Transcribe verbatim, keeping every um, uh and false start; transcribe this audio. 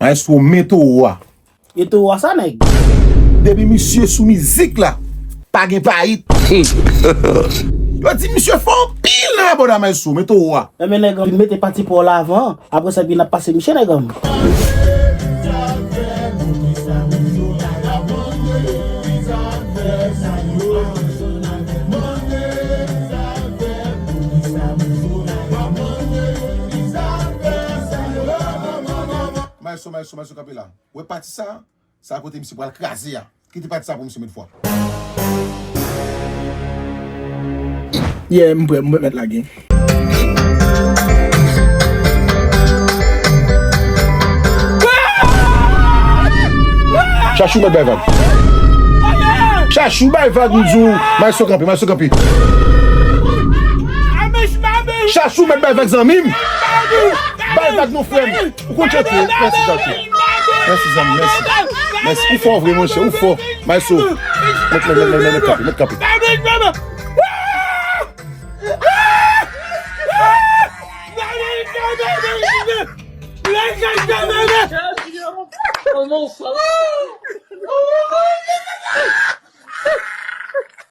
Maestro, men towo a. E towo a sa, nèg? Depi misye sou mizik la, pa gen payit. Yo di misye fè anpil nan abòda, Maestro, men towo a. Enben, nèg, mete pati pa w la avan. Apre sa, epi n ap pase misye, nèg. Maestro, Maestro, Maestro, kanpe la. Ou wè pati sa? Sa kote misye pral kraze a. Kite pati sa pou misye met fwa. Yeah, m prè, m prè mèt lage. Chachou mèt bay vag. Chachou bay vag, m di w. Maestro kanpe, Maestro kanpe. Chachou mèt bay vag, zanmi m. Bay vag non, frè m. Ou konn chante? Mèsi, Chachou. Mèsi, zanmi, mèsi. Mèsi. Ou fò vre, monchè, ou fò. Maestro. Mèt, mèt, mèt, mèt, mèt kanpe, mèt kanpe. Kòman w fè?